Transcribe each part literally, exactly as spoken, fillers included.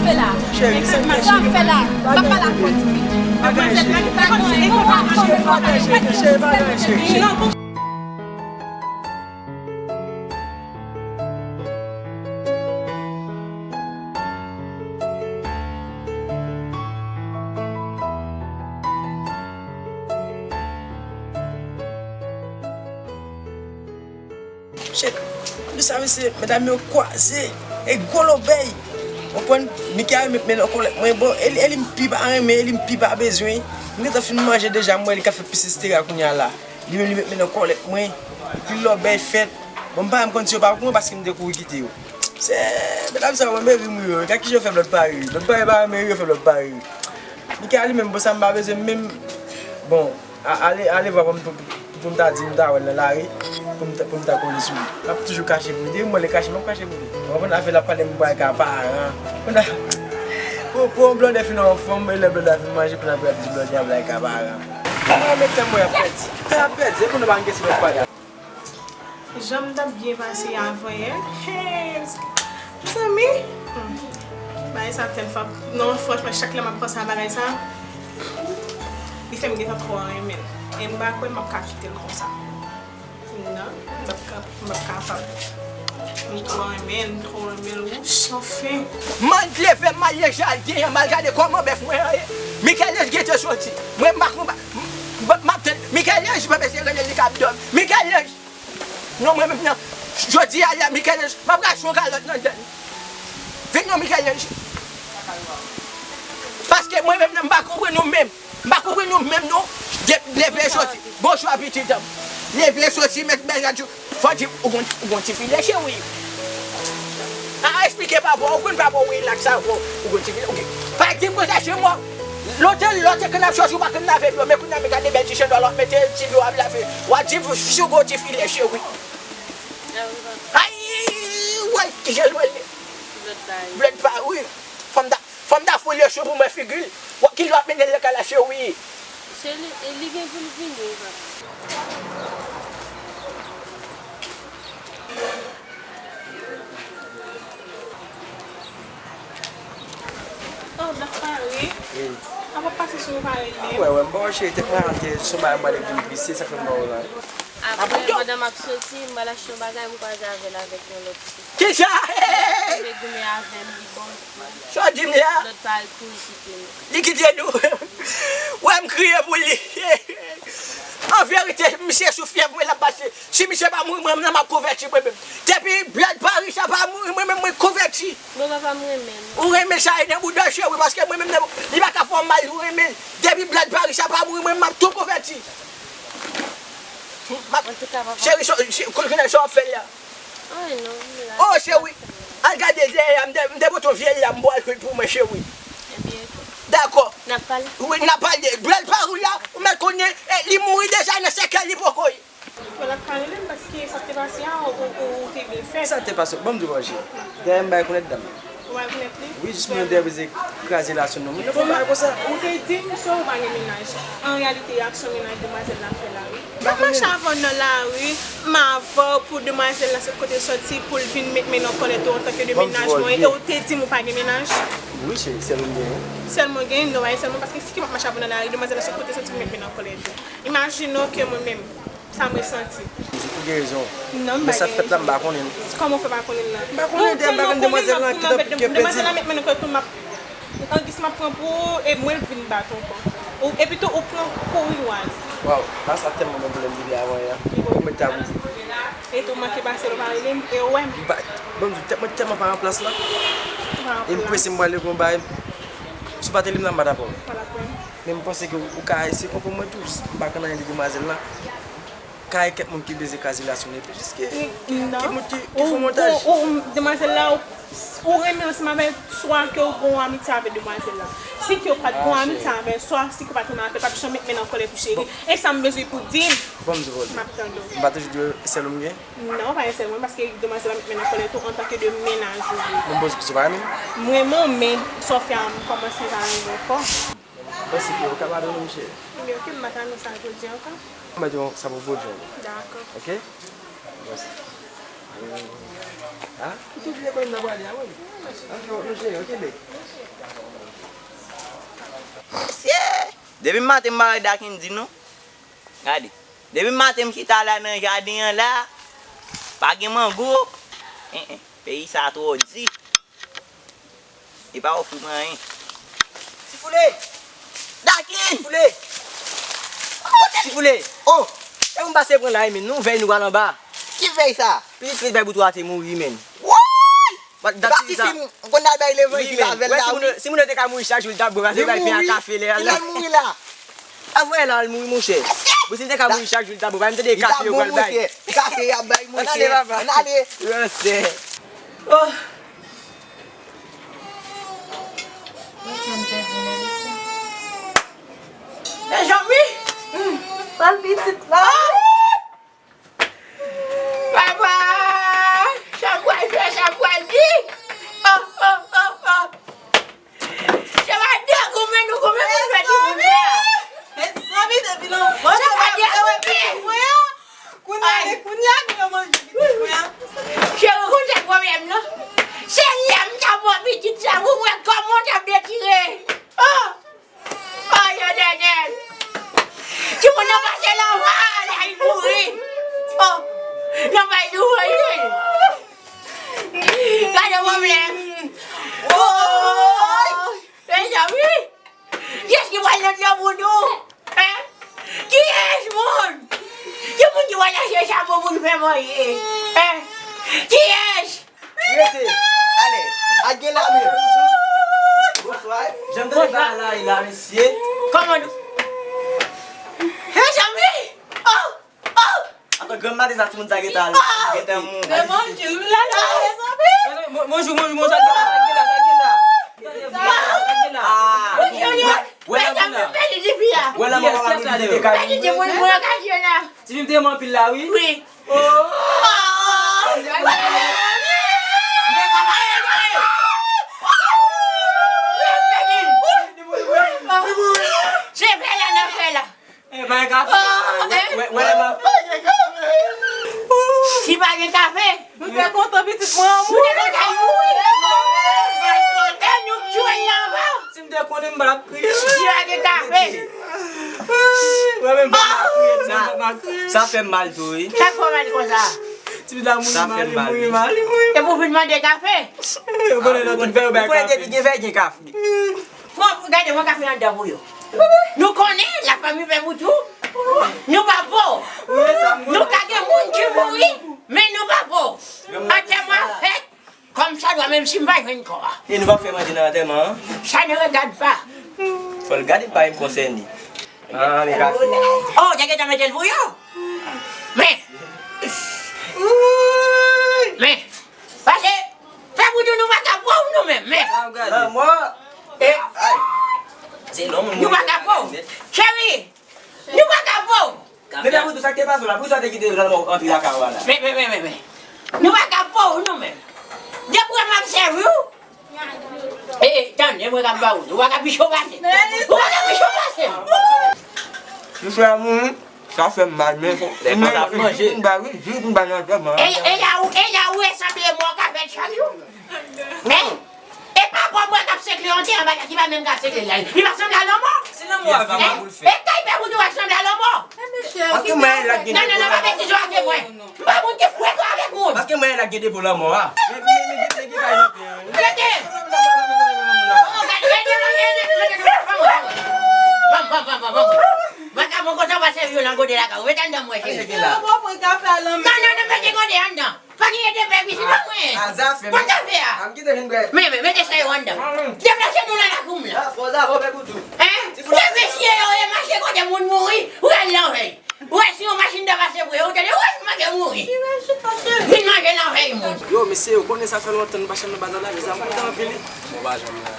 Cheri, sa w ap fè la? M ap pale ak ou, tifi. Bagay, cheri. Bagay, cheri. Bagay, cheri. Shit. Ou sa mesye, medam yo kwaze e gwo lobèy. Konprann? Mika met men nan kòlèt mwen. Bon, e li, e li m pi pa renmen, e li m pi pa bezwen. M gentan fin manje deja, m wè li ka fè pis estera kounye a la. Li menm li met men nan kòlèt mwen. Epi lòbèy fèt. Bon, m pa menm konn si yo pa pran paske m te kouri kite yo. Se medam sa yo, mwen ri m ri yo. Gad kijan yo fè Blood Paris. Blood Paris pa renmen ri, yo fè Blood Paris. Mika li menm, bon, sa m pa bezwen menm. Bon, a, ale, ale vwa pou m, pou, pou, pou m ta di m ta wè l nan lari, pou m ta, pou m ta kole sou li. M ap toujou kache pou li. Depi m wè l kache, m ap kache pou li. Ou konprann? Avè l ap pale m bagay ka paran. Konn a, pou, pou yon blòdè fin nan yon fanm, e lè blòdè a fin manje, konn apre ap di blòdè a bagay ka paran. Mwen menm tan mwen ap pèdi. Tan ap pèdi, e pou nou pa gen ti lòt bagay. Jan m t ap byen pase avanyè. Hey, mezanmi. Hmm. Bagay sa tèl fap. Non, franchman, chak lè m ap panse a bagay sa, li fè m gentan twò renmen l. E m pa kwè m ap ka kite l konsa. Non, m p ap ka, m p ap kapab. M twò renmen l, m twò renmen l, wouch, anfen. Man leve, m al nan jaden an, m al gade kòman bèf mwen an ye. Michel-Ange gentan soti. Mwen, m pa konba. M, m, m ap tann. Michel-Ange, pa bezwen rele li k ap dòmi. Michel-Ange! Non, mwen menm nan. Jodi a la, Michel-Ange, m ap rache yon kalòt nan dan l. Vin non, Michel-Ange. Paske mwen menm nan, m pa konprann ou menm. M pa konprann ou menm non. De, leve soti. Bonswa, pitit an m. Leve soti, met bèl radyo. Fò di, ou gon, ou gon ti filè, cheri. A, eksplike papa w, ou konn papa w wi lak sa fò, ou gon ti filè, ou gen. Pa di m konsa, se mò. Lontan, lè w te konn ap chòche, ou pa konn lave dlo, men kounye a, men gade bèl ti chandòl w ap mete, ti dlo w ap lave. W ap di, si w gon ti filè, cheri. Ay, wè, kijan l rele? Blood Paris. Blood Paris. Fò m ta, fò m ta foule sou pou mwen figi l. Wè, kilè w ap mennen l lakay la, cheri? Se li, e li gen pou l vini, papa. Oh, Black Paris. Wi. Apa pase sou nou pa rele? Wè, wè, m pa wè cheri, tèt mwen atè, se yon bagay m pral vin visye, sa fè m pa wè la. Apre, pandan m ap soti, m pral achte yon bagay, m kwaze avè l avèk yon lòt fi. Kisa? Li goumen avè m, li bon. Sa w di m la? Lòt pa al kouri kite nou. Li kite nou. Wè m kriye pou li. An verite, misye sou fyèv mwen l ap pase. Si misye pa mouri, mwen menm m ap konvèti mwen menm. Depi Blood Paris sa pa mouri, mwen menm mwen konvèti. Bon, papa m renmen l. Ou renmen sa e nan bouda cheri, paske mwen menm nan, li pa ka fè w mal, ou renmen l. Depi Blood Paris sa pa mouri, mwen menm m ap tou konvèti. M ap, antouka, papa. Cheri, so, si, kounye a sa w ap fè la? Ay, non, m la. Oh, cheri, al gade dèyè a, m te, m te pote yon vye lam pou al kwit pou mwen, cheri. Ebyen, dakò. N ap pale? Wi, n ap pale. Blood Paris la, ou mèt konnen, e, li mouri deja nan sèkèy, li poko ye. Bon, l ap ka rele m paske sa k te pase a, ou, ou, ou te byen fè. Sa k te pase? Ban m di w, Roger. Dèyè m bay konnen dam nan. Ou bay konnen li? Wi, jis mwen dèyè bezwen kraze relasyon nou. Mwen fè bagay konsa. Ou te di m se ou pa gen mennaj. An reyalite, aksyon mennaj demwazèl la fè la, wi. M ap mache avè w nan lari, m avè w pou demwazèl la sot kote l soti, pou l vin met men nan kòlèt ou antanke de mennaj mwen, e ou te di m ou pa gen mennaj. Wi, cheri, sèl ou m genyen. Sèl mwen genyen, non, pa sèl mwen, paske si ke m ap mache avè w nan lari, demwazèl la sot kote l soti pou met men nan kòlèt ou. Imajine w ke mwen menm. Sa mwen santi. Ou gen rezon. Non, m pa gen rezon. Men sa k fèt la, m pa konnen l. Kòman w fè pa konnen l la? M pa konnen, m pa konnen demwazèl lan ki t ap, ki ap pèdi. Demwazèl la met men nan kòlèt ou, m ap, angiz m ap pran pou ou, e mwen l vin bat ou ankò. Ou, epi tou, ou pran kouri w al. Waw, pa sa tèlman bon pou lè m rive avan yè. Ou mèt ta rive. E tou manke pase l, ou pa rele m, e ou wè m. M pa, bon, tèt mwen tèlman pa an plas la. Ou pa an plas. E m prese, m prale konba. Si w pa t rele m la, m pa t ap wè w. Pa t ap wè m. Men m panse ke ou ka eseye konprann mwen tou, jis m pa konn anyen de demwazèl lan. Kay kèk moun ki bezwen kraze relasyon nou epi jis ke kèk moun ki, ki fè montaj. Ou, ou, demwazèl la, ou, ou renmen ansanm avè l, swa ke ou gen yon amitye avè demwazèl la. Si ke ou pa t gen yon amitye avè l, swa si ke ou pa t renmen avè l, p ap janm met men nan kòlèt ou, cheri. E sa m bezwen pou di m. Bon, m di w, m ap tande w. M pa toujou di w sèl ou m gen? Non, pa gen sèl mwen, paske demwazèl la met men nan kòlèt ou antanke de mennaj ou vle. Bon, m poze kesyon, pa renmen m? M renmen w, men sa w fè a, m kòmanse pa renmen ankò. Mèsi, Pye. Ou ka padone m, cheri. Ebyen, oke, m pa ka nan sa jodi ankò. Mwen di w sa pou vodou. Dakò. Oke? Mèsi. Ah? Ou tou bliye kote m ta prale a, wi. Ann fè wòt nou, cheri, oke, babe? Depi maten m pa wè Dakin di non. Gade. Depi maten m chita la nan jaden an la. Pa gen mango. En, en. Peyi sa twò di. Li pa ofri mwen anyen. Ti Foule! Dakin! Ti Foule! Ti Foule! Oh! E pou m pase pran la, men nou vèy nou al anba. Ki vèy sa? Pitit bay bout ou a te mouri, men. Woy! Bat dat ti fi m konn al bay levanjil avè l la, wi. Si moun yo te ka mouri chak jou, li t ap bon, paske bay pen ak kafe lè a la. Li mouri la. Avè l al mouri, monchè. Bon, si li te ka mouri chak jou, li t ap bon, bay m tande kafe yo pral bay. Kafe y ap bay, monchè. Ann ale, papa. Ann ale. Monchè. Oh. Mezanmi! Sal pitit la! Papa! Sa m pral fè, sa m pral di! Oh, oh, oh, oh! Se pa de goumen nou goumen pou fè timoun sa! Mezanmi, depi lontan se pa de goumen! Kounye a, kounye a, nou manje pitit mwen an. Cheri, ou konn sa k pwoblèm nan? Se lè m t ap wè pitit sa pou m wè kòman w t ap detire. Oh! Oh, Etènèl! Timoun nan pase nan va la, li mouri. Oh! Nan bay nou voye. Gade pwoblèm. Oh! Mezanmi! Kiyès ki pral nan dlo pou nou? Hein? Kiyès moun? Ki moun ki pral achte chabon pou n fè manje? Hein? Kiyès? Rete. Ale. Al gen lame. Bonswa. Jan m tande bagay la, la, mesye. Kòman nou? Mezanmi! Oh! Oh! Atò, granm maten sa, timoun sa gentan al. Gentan mouri. Levanjil, wi, la, la, mezanmi. Bonjou, bonjou, bonjou, sa k gen la, sa k gen la, sa k gen la? Sa k gen la? Ah. Wè, wè, la, wè, la, wè, la, wè, la. Ti fi m te renmen anpil la, wi. Wi. Oh! Se fè la nan fè la. Eh, pa gen kafe. Wè, wè, wè, wè, la. Si pa gen kafe. Nou te kontan pitit mwen an mouri. Nou te kontan l mouri. Mwen kontan nou tchwe l anba. Si m te konnen m pa t ap kriye. Si pa gen kafe. Mwen menm pa m ap kriye, m pa m ap kriye. Sa fè m mal tou, wi. Sa fè w mal konsa. Ti la mouri mal, li mouri mal, li mouri mal. E pou vin mande kafe? Yo konnen lòt moun fè yo bay kafe. Ou konnen depi gen vèy gen kafe. Pran, gade, mwen ka fè anndan pou yo. Nou konnen, lafanmi pè pou tou. Nou pa po. Nou ka gen moun ki mouri, men nou pa po. Antèman ap fèt, kòmsadwa, menm si m pa jwenn kò a. E nou p ap fè manje nan antèman an? Ça ne regarde pas. Fò l gade, pa konsène li. Ah, men ka fè. Oh, te gentan mete l pou yo. Men. Men. Pase, fè pou tou nou pa ka po w nou menm, men. Lanmò. E, ay. Se non, moun nou pa ka po w. Cheri, nou pa ka po w. Men fè pou tou sa k te pase w la, poukisa w te kite lanmò antre lakay ou a la? Men, men, men, men, men. Nou pa ka po w nou menm. Depi w wè m ap sèvi w, e, e, tande, mwen k ap ba w, ou pa ka pi cho pase m. Ou pa ka pi cho pase m. Misye a mouri. Sa fè m mal, men. Lè konsa pou manje. Jis pou m ba, wi, jis pou m ba nan antèman. E, e la ou, e la ou e sanble mò ka fèt chak jou. Men, e pa bò mwen k ap sekle yon te anba la ki pa menm ka sekle la. Li pa sanble a lanmò. Se lanmò a vini. E kay pè boutou a sanble a lanmò. Paske mwen la gen depo la. Non, non, non, pa betize w ap di mwen. M pa moun ki frekan avèk moun. Paske mwen la gen depo lanmò a. Men, men, men, gen, gen kay nan pye. Rete. Vagabon konsa w pa sèvi yo nan gode lakay ou. Mete anndan mwen, cheri. Mwen pran kafe a lanmen. Non, non, non, mete gode anndan. Pa gen ede bèk isit non, mwen. A, zafè. Mwen zafè a. A, m kite vin bwè. Men, men, mete sa yo anndan. Deplase nou nan lakou m la. Hein? Se mesye yo ye mache kote moun mouri, ou al nan vèy. Ou wè si yon machin ta pase pou yo, ou tande, woy, m manke mouri. Vin manje nan vèy moun. Yo, mesye, ou konnen sa fè lontan nou pa janm nan bazar la, mezanmi, m kontan anpil, wi. Bon, pa janm la.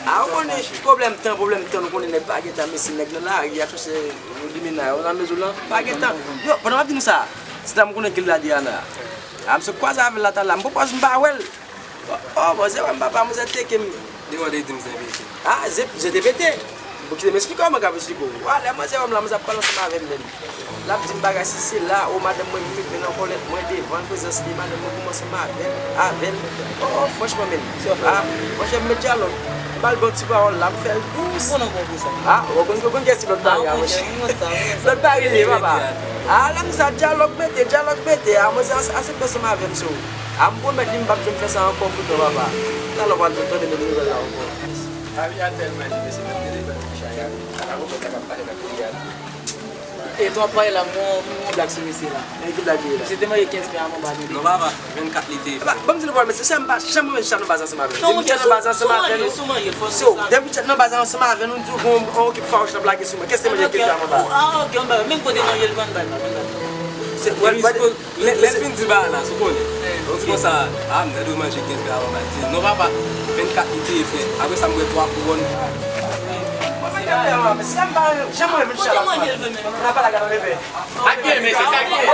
A, ou konnen pwoblèm tan, pwoblèm tan, nou konnen nèg pa gen tan, mesye, nèg nan lari a, chèche yo limena yo nan mezon lan, pa gen tan. Yo, pandan m ap di nou sa, se ta m konnen ki l la Diana. A, m sot kwaze avè l la talè, m pwopòz m pa wè l. Oh, oh, manzè wè m papa, manzè teke m. Devan te di m zen pete. Ah, zen, zen te pete. Bon, kite m esplike w, mwen k ap esplike w. Wa, lè manzè wè m la, manzè ap pale ansanm avè m menm. L ap di m bagay si se la, oh, madanm mwen, m rive nan kòlèt mwen devan prezans li, madanm mwen koumanse m avè l, avè l. Oh, oh, franchman menm. Ah, monchè, m met djalon. Ba l bon ti pawòl la, m fè l dous. Ou konn ankò pou sa. Ah, ou konn, ou konn kiyès ki lòt bagay, monchè. Lòt bagay li ye, papa. Ah, lè m di sa, dyalòg mete, dyalòg mete. Ah, mwen se asepte ansanm avè m, so. Ah, m pwomèt li, m p ap janm fè sa ankò pou tande, papa. Talè w pral tande de nouvèl la ankò. Lavi a tèlman difisil, menm de lè m fè yon ti chay a, a la mwen konn sa k ap pase nan peyi a la. E twa pay la, mwen, mwen blag sou mesye la. E ki blag li ye la? Misye te manje kenz pè a manba tande. Non, papa, vennkat li te ye. Papa, ban m di nou pawòl, mesye, se m pa janm renmen chita nan baz ansanm avè nou. Depi m chita nan baz ansanm avè nou, so, depi m chita nan baz ansanm avè nou, m di w gon, gon ekip fawouch nan plage sou mwen. Kiyès te manje kenz pè a manba? Ah, ok, anba, menm kote manje l, ban bay la, ban bay la. Se, wè, wè, lè, lè l fin di bagay la, si w konnen. Ou di konsa, ah, m ta dwe manje kenz pè a manba. Di, non, papa, vennkat li te ye, frè. Apre sa, m wè twa kouwòn. Mwen pa janm renmen chita la. N ap pale ak Adan Bebe. Ak gen, men se sa ki ye.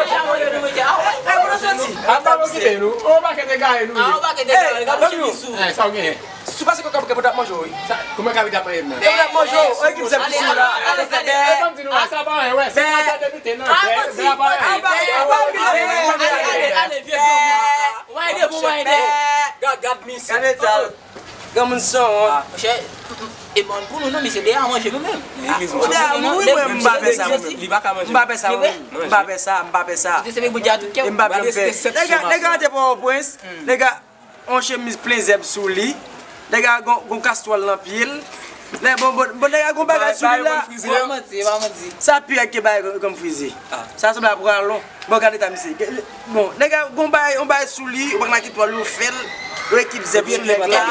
Apa nou kipe nou? Ou pa kete gaye nou ye. Eh, sa w genyen? Si w pase kòk kabrit ap manje w wi. Kòman kabrit ap manje m nan? Kabrit ap manje w, ekip zèb ki sou la. Ale, ale, ale, ale, ale, vye granmoun. Wayde pou wayde. Gad, gad misye. Gad eta l. Granmoun sanwont. Ah, monchè, e bon pou nou non, misye deyò manje nou menm. Legliz, monchè. Deyò nou wi, mwen m pa fè sa mwen menm. Li pa ka manje. M pa fè sa mwen menm. M pa fè sa, m pa fè sa. Misye se pou di a tout kè w. E m p ap janm fè. Nèg la, nèg la te pran yon prens. Nèg la, yon chemiz plen zèb sou li. Nèg la gon, gon kastwòl nan pye l. Nèg bon, bon, bon, nèg la gon bagay sou li la. Pa manti, pa manti. Sa pi rèd ke bagay granm frize. Sa sanble a pralon. Bon, gade eta misye. Bon, nèg la gon bagay, yon bagay sou li, ou pa konn a ki twal yo fè l. Yon ekip zèb sou nèg la.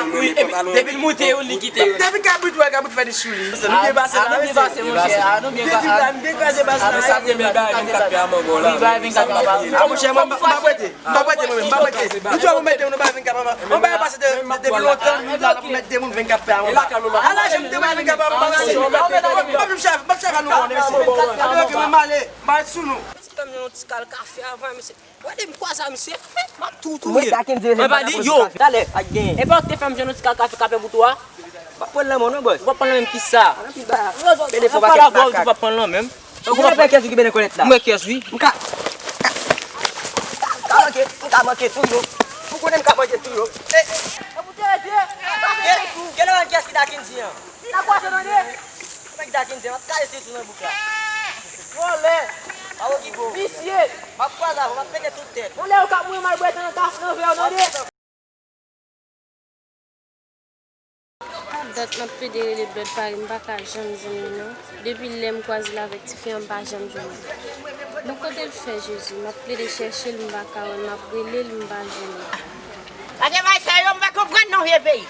Depi l moute youn, li kite youn. Depi kabrit wè, kabrit fè li sou li. Nou byen pase la, mesye. Nou byen pase, monchè. Nou byen pase. Depi la, nou byen kraze baz la. Sa te bèl bagay vennkat pè a manba w la. Wi, bagay vennkat pè a manba. Ah, monchè, mwen, m pa prete. M pa prete mwen menm, m pa prete. Nou twò pou mete moun nan bagay vennkat papa. Mwen bagay pase de, de, depi lontan, nou la pou mete de moun vennkat pè a mwen. Ala jan m te bagay vennkat papa, m pa prete. M ap chèf, m ap chèf a nou konnen, mesye. Mwen male, m pa sou nou. Fè m yon ti kal kafe avan, mesye. Gade m kwaze a misye, m ap tou touye. Mwen pa di yo. Talè, pa t genyen. E pa w te fè m jwenn yon ti kal kafe, kafe pou twa? M pa pran l nan men w non, bòs. Ou pa pran l nan men m kisa? Pede fò pa kèt makak. Ou pa pran l nan men m. Ou pa fè kès ou ki benen kolèt la. Mwen kès wi. M ka, m ka manke, m ka manke tou yo. Ou konnen m ka manke tou yo. E, e, e pou te rete. Gen, gen lè kès ki Dakin di an. N a kwaze tande. Mwen ki Dakin di an, m ap kale se sou nan bouk la. Vòlè. Pa okipe w. Visye. M ap kwaze avè w, m ap pete tout tèt. Yon lè yo k ap mouri m al bwè tan nan kaf nan vè yo tande. Dat m ap plede rele Blood Paris, m pa ka janm jwenn li non. Depi lè m kwaze l avèk tifi an, m pa janm jwenn li. Bon, kote l fè, Jezi? M ap plede chèche l, m pa ka wè l, m ap rele l, m pa jwenn li. Gade bagay sa yo, m pa konprann non, vye peyi.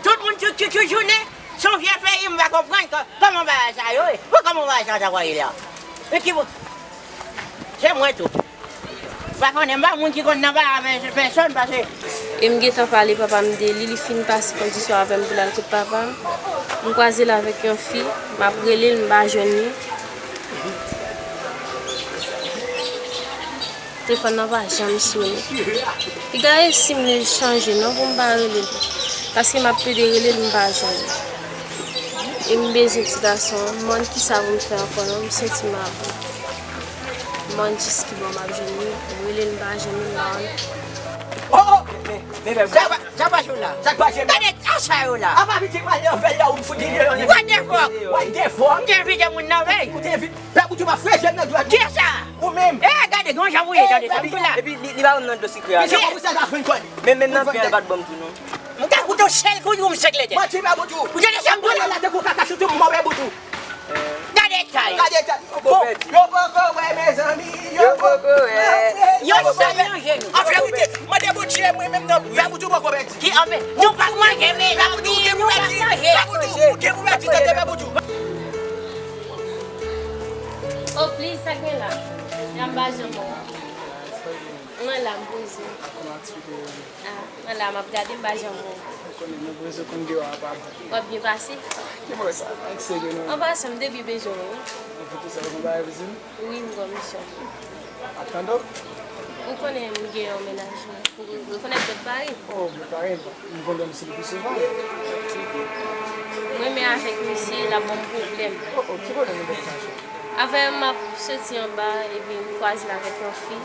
Tout moun tou, tou, tou jounen, se yon vye peyi, m pa konprann kò-, kòman bagay sa yo ye. Bon, kòman bagay sa ta pral ye la? Men ki bo-, se mwen tou. M pa konnen, m pa moun ki konn nan bagay avè pèsòn, paske. E m gentan pale papa m de li, li fin pase kondisyon avè m pou l al kot papa m. M kwaze l avèk yon fi, m ap rele l, m pa jwenn li. Telefòn nan pa janm sonnen. Piga e sim li chanje non pou m pa rele l. Paske m ap plede rele l, m pa jwenn li. E m bezwen ti gason an. M pa konn kisa pou m fè ankò non, m santi m abou. M pa konn jis ki bò m ap jwenn li. M rele l, m pa jwenn li, m pa konn. Oh, oh! Men, men, men, men. Sa pa, sa pa jwenn la. Sa pa jwenn la. Gade sa yo la. Apa pitit mwen anvè la ou m fout li yo. What the fuck? What the fuck? M te envite moun nan vèy. Ou te envite. Pè Boutchou pa fè jèn nan dwèt. Kiyès sa? Ou menm. Eh, gade, gon jan pou ye, tande sa, m tou la. Epi li, li pa ban m nan dlo sikre a. Misye pa pou sa la frenk kòn. Men, menm nan pè l pa t ban m tou, non. M ka koute w sèl kou, m sèk lètè. Manti, Pè Boutchou. Ou tande sa m tou la? Ou la te kou kaka sou tou, mò Pè Boutchou. Gade sa yo. Gade sa yo. Bon, yo poko wè, mezanmi. Yo poko wè. Yo sa manje nou. An verite, mande Bondye, mwen menm nan, Pè Boutchou poko pèdi. Ki anfen, nou pa manje, men Pè Boutchou, ou gen pou pèdi. Pè Boutchou, ou gen pou pèdi, tande Pè Boutchou. Oh, please, sa k gen la? Jan m pa janm wè w. Mwen la, m poze. Ah, mwen la, m ap gade, m pa janm wè w. Ou konnen, nan poze konn gen w a pa bon. W ap byen pase? Ki mwen sa? Anksye gen nou. An pasan, m te byen bezwen w, wi. Ou pou sa, ou konn bagay pou di m? Wi, m gon misyon. Ap tande w? Ou konnen m gen yon mennaj mwen. Ou rekonèt tèt Pari? Oh, m pare. M konn wè misye le pi souvan. M renmen avèk misye, l ap ban m pwoblèm. Oh, oh, ki pwoblèm ou gen avèk misye? Avè m ap soti anba, epi m kwaze l avèk yon fi.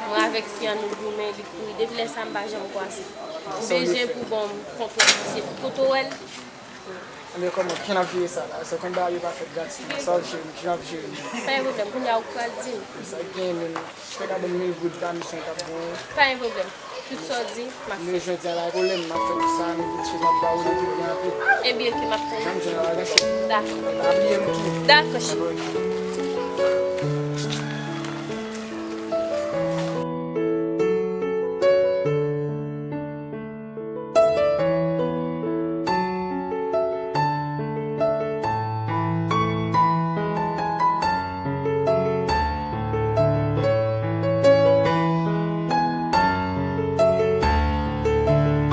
Mwen avèk fi an nou goumen, li kouri. Depi lè sa, m pa janm kwaze. M bezwen pou ban m kontwòl misye. Kote w wè l? Men kòman, kijan n ap jere sa la? Se konn bagay yo pa fèt gratis non. Sa w cheri m, kijan n ap jere nou? Pa gen pwoblèm, kounye a ou pral di m. Sa k genyen menm? Fè ka ban m mil goud pa misyon k ap bon. Pa gen pwoblèm. Tout sa w di, m ap fè. Men jodi a pa gen pwoblèm, m ap fè tout sa, men vit fè m ap ba ou lè tout gen anpil. Ebyen, oke, m ap tann. Jan m di w la, pa gen chè. Dakò. Pa bliye m tou. Dakò, cheri.